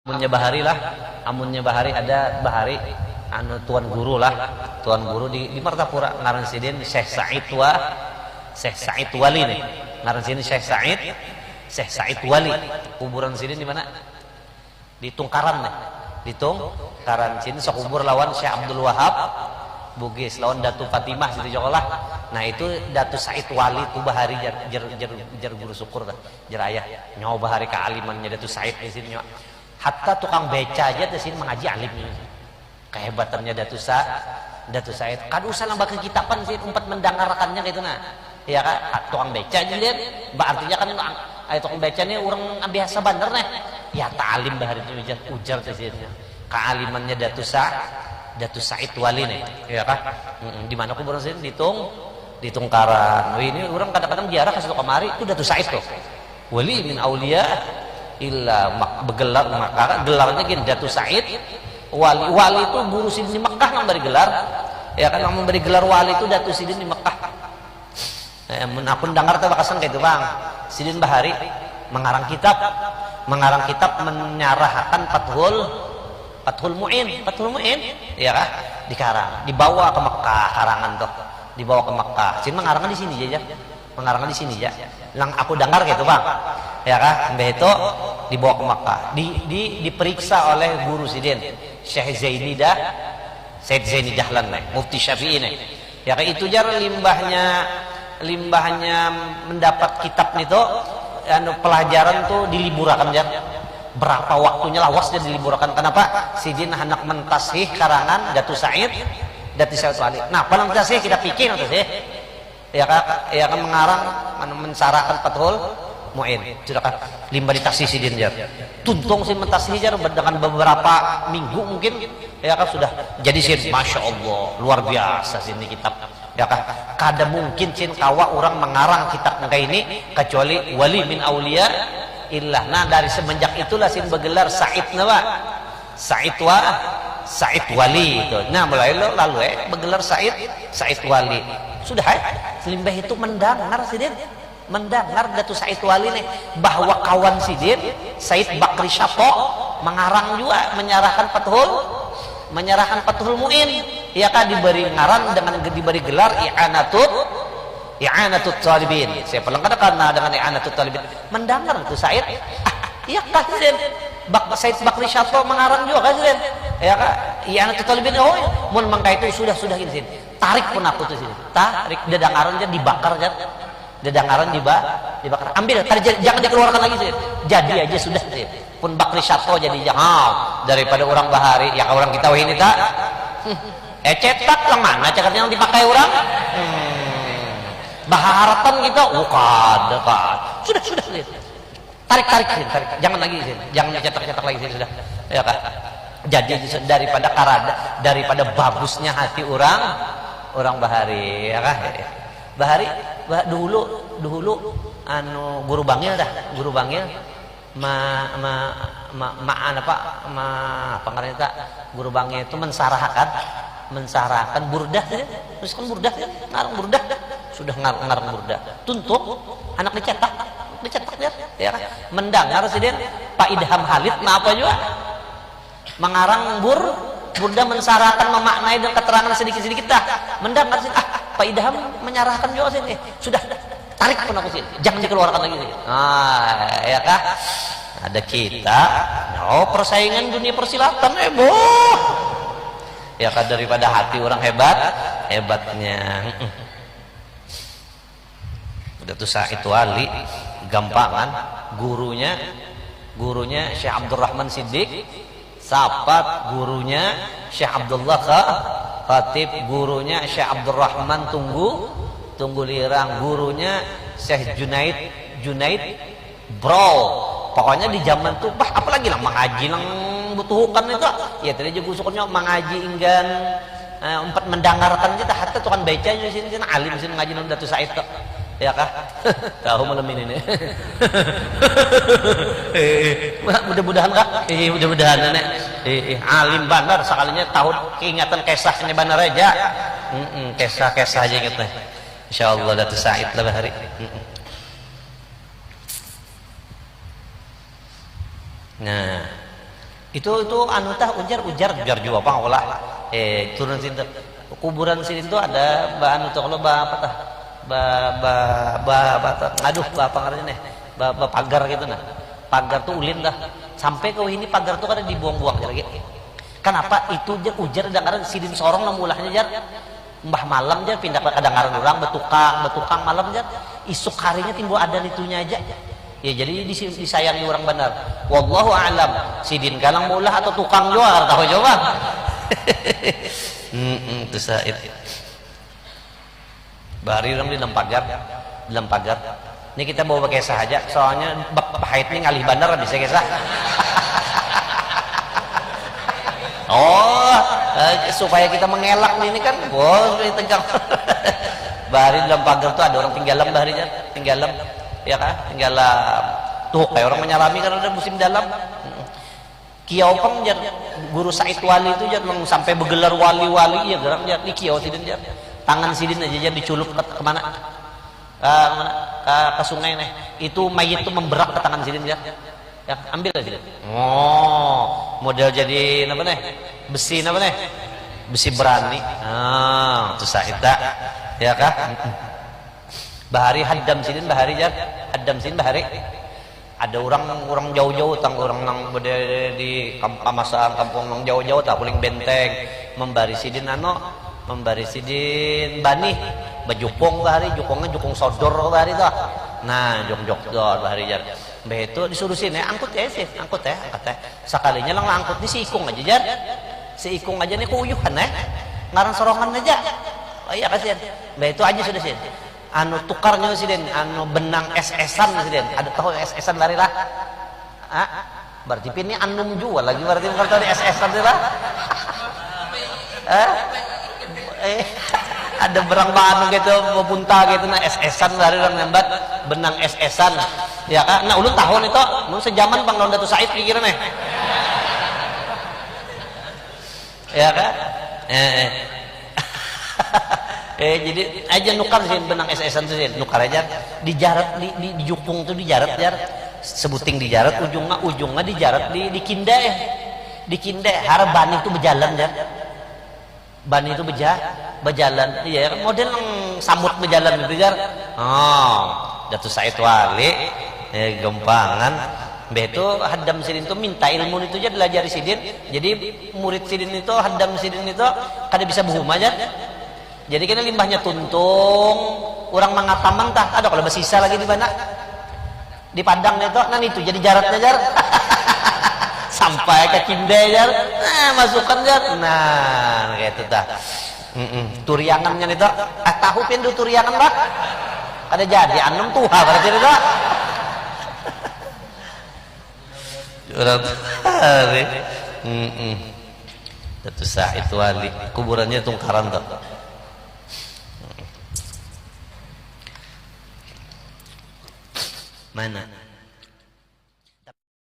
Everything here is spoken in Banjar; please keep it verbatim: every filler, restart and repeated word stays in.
Amunnya bahari lah, amunnya bahari ada bahari anu tuan guru lah, tuan guru di, di Martapura ngaran sidin Syekh Said wa Syekh Said Wali nih. Ngaran sidin Syekh Said, Syekh Said Wali. Kuburan sidin di mana? Di Tungkaran nih. Di Tungkaran sidin sekubur lawan Syekh Abdul Wahab Bugis lawan Datu Fatimah situ juga lah. Nah, itu Datu Said Wali tuh bahari jar, jar, jar, jar guru syukur dah. Jar ayah, nyawa bahari kealimannya Datu Said di sini nyawa. Hatta tukang beca aja di sini mengaji alimnya. Kehebatannya Datu Sa, Datu Said. Kada usah nambah kekitapan sih, umpat mendengarkannya gitu nah. Ya kan? Tukang beca aja lihat. Mbak artinya kan ayo tukang beca nih orang biasa banget nih. Ya talim bahari itu ujar, ujar di sini. Kealimannya Datu Sa, Datu Said Wali nih. Ya kan? Mm-mm. Di mana kuburan sih? Di Tung, di Tungkaran. Wih, ini orang kadang-kadang ziarah ke situ kemari, itu Datu Said tuh. Wali min aulia illa mak-, begelar maka gelarnya gini Datu Said. Wali, wali itu guru sidin di Mekah nang beri gelar. Ya kan, nang memberi gelar wali itu Datu Sidin di Mekah. Eh, mun aku dengar tuh bakasan kayak itu bang. Sidin bahari mengarang kitab, mengarang kitab menyarahakan Fathul, Fathul Muin, Fathul Muin, ya kah? Dikarang, dibawa ke Mekah karangan tuh, dibawa ke Mekah. Sidin mengarang di sini aja, mengarang di sini aja. Nang aku dengar gitu bang, ya kah? Mbah itu dibawa ke Mekah, di, di, diperiksa oleh guru sidin Syekh Zaini dah, Said Zaini Dahlan nih, Mufti Syafi'i nih. Ya kah itu jar limbahnya, limbahnya mendapat kitab nih tuh, anu pelajaran tuh diliburakan jar. Berapa waktunya lawas dia diliburakan? Kenapa? Sidin hendak mentasih karangan Datu Said, Datu Said Wali. Nah, paling tasih kita pikir tuh sih. Ya kan, ya kan mengarang, men-, mensarakan Fathul Muin. Sudah kan limbah ditasih sidin jar. Tuntung sih mentasih jar dengan beberapa minggu mungkin. Ya kan sudah jadi sih, masya Allah, luar biasa sih ini kitab. Ya kan, kada mungkin sih kawa orang mengarang kitab kayak ini kecuali wali min aulia illah. Nah, dari semenjak itulah sih bergelar Said napa? Said wa Said Wali itu. Nah, mulai lo lalu eh bergelar Said, Said Wali. Sudah eh, limbah itu mendengar sidin, mendengar Datu Said Wali nih bahwa kawan sidin Said Bakri Syato mengarang juga menyarahkan Fathul, menyarahkan Fathul Muin. Ya kan diberi ngaran dengan diberi gelar I'anatut, I'anatut Talibin. Saya paling kada karena dengan I'anatut Talibin. Mendengar tuh Said, ah, iya kah sidin? Bak Said Bakri Syato mengarang juga kah sidin? Ya kah? I'anatut Talibin, oh, mun mangkai itu sudah, sudah gini sidin. Tarik pun aku tuh sidin. Tarik, dadangaran aja dibakar aja. Dadangaran diba, dibakar. Ambil, kada ja-, jangan dikeluarkan lagi sidin. Jadi aja sudah sidin. Pun Bakri Syato jadi aja. Ha, daripada orang bahari, ya kah orang kita wahini tak? Hmm. Eh, cetak yang mana cetak yang dipakai orang? Hmm. Baharatan kita, oh kada, kada. Sudah, sudah, sudah. Tarik, tarik, sini, tarik. Jangan lagi, sini. Jangan dicetak-cetak lagi, sini, sudah. Ya kah? Jadi daripada karada, daripada bagusnya hati orang, orang bahari, ya kah? Bahari, bah, dulu, dulu, anu, guru bangil dah, guru bangil, ma, ma, ma, ma, apa, ma, apa ngarannya tak? Guru bangil itu mensarahakan, mensarahakan burdah saja, terus kan burdah saja, ngarang burdah, sudah ngar-, ngarang burdah. Tuntung, anak dicetak, dicetak dia, ya kan? Mendengar sidin, Pak Idham Halid, nah apa juga? Mengarang bur, burdah mensarahakan, memaknai dan keterangan sedikit-sedikit dah. Mendengar sidin, ah, Pak Idham menyarahkan juga sini. Sudah, tarik pun aku sini. Jangan dikeluarkan lagi sini. Nah, ya kah? Ada kita, oh, persaingan dunia persilatan, eh, boh. Ya kah, daripada hati orang hebat, hebatnya. Datu Said Wali, gampangan, gurunya, gurunya Syekh Abdurrahman Siddiq, sapat gurunya Syekh Abdullah Kha-, Khatib, gurunya Syekh Abdurrahman Tunggu, Tunggu Lirang, gurunya Syekh Junaid, Junaid, bro. Pokoknya di zaman tuh, bah, apalagi nang mengaji nang butuhukan itu, ya tadi aja gusuknya mengaji inggan, eh, empat mendengarkan kita, hatta tukang baca aja sini, sini alim sini ngaji nang Datu Said tuh, ya kah? Tahu malam ini nih. Eh, eh. Wah, mudah-mudahan kah? Eh, mudah-mudahan nih. Eh, eh, alim bandar sekalinya tahu keingatan kisahnya bandar aja. Mm-mm, kisah-kisah aja ingat nih. Insya Allah Datu Said lah bahari. Mm-mm. Nah, Itu itu anu tah, ujar ujar ujar jua pang ulah. Eh, turun situ. Kuburan sidin tu ada ba anu tu, kalau ba apa tah? Ba ba ba apa tah? Aduh, ba apa ngarannya nih? Ba, ba pagar gitu nah. Pagar tu ulin dah. Sampai ke ini pagar tu kada dibuang-buang lagi. Kenapa itu, jar, ujar, kadang-kadang sidin sorong nang ulahnya, jar. Mbah malam, jar, pindah ka, kadang-kadang orang betukang, betukang malam, jar. Isuk harinya timbul ada nitunya aja. Ya, jadi disi-, disayangi orang benar. Wallahu a'lam. Sidin kalang maulah atau tukang jua, kada tahu jua, Bang. Mm-mm, tu Said. Bahari orang di dalam pagar, di dalam pagar. Ini kita bawa kisah aja, soalnya bak pahit nih ngalih bandar bisa kisah. Oh, eh, supaya kita mengelak nih, ini kan, bos, supaya tegang. Bahari dalam pagar tuh ada orang tinggalam, bahari jar, tinggalam, ya kan, tinggalam. Tuh kayak orang menyalami karena ada musim dalam. Kiau pang jar, guru Said Wali itu jar, nang sampai begelar wali-wali, iya garang jar, di kiau sidin jar, tangan sidin aja jar diculup ke, kemana, ke mana, ke, ke sungai nih, itu mayit tuh memberak ke tangan sidin jar, ya ambil aja sidin. Oh, model jadi apa nih, besi apa nih, besi berani. Ah, itu Said dah, ya kah? Bahari hadam sidin bahari jar, hadam sidin bahari. Ada orang, orang jauh-jauh tang, orang nang beda di kam-, pamasaan kampung nang jauh-jauh tah, paling benteng, membari sidin anu, membari sidin banih, bejukung bahari, jukungnya jukung sodor bahari tuh. Nah, jong jok dor bahari jar. Mbah itu disuruh sini, angkut ya sih, angkut ya, angkat ya. Sekalinya lang angkut ni seikung aja jar. Seikung aja nih kuyuhan eh. Ngaran sorongan aja. Oh iya kasihan. Mbah itu aja sudah sih. Anu tukar nyawa sidin, anu benang es-esan sidin. Ada tahu es-esan lari lah? Ah, berarti pini anum jua lagi berarti bukan tadi es-esan tu lah. Eh? Eh, ada berang anu gitu, bepunta gitu, nah es-esan lari orang nyambat, benang es-esan. Ya kan? Nah, ulun tahu nih toh, mun sejaman Bang Lawan Datu Said pikiran eh. Ya kan? Eh, eh. Eh, jadi aja nukar sih benang es-esan tuh sih, nukar aja. Dijarat di, di, di jukung tuh dijarat jar. Sebuting dijarat ujungnya, ujungnya dijarat di, di kinda eh. Di kinda, harap banih tuh berjalan jar. Banih tuh beja, berjalan. Iya, model nang samut berjalan gitu jar. Oh, Datu Said Wali, eh, gempangan. Mbah itu hadam sidin tuh minta ilmu itu aja dilajari sidin. Jadi murid sidin itu, hadam sidin itu kada bisa berhuma aja. Jadi kena limbahnya tuntung, orang mangataman tah, ada kalau bersisa lagi di mana? Di Padang itu, nah itu jadi jaratnya jar. Sampai ke Kindai jar, nah masukkan jar, nah kayak itu dah. Mm-mm. Turiangannya itu, ah tahu pindu turiangan bah? Kada jadi, anum tuha berarti itu. Orang hari. Mm-mm. Datu Said Wali, kuburannya tungkaran tuh. Mana?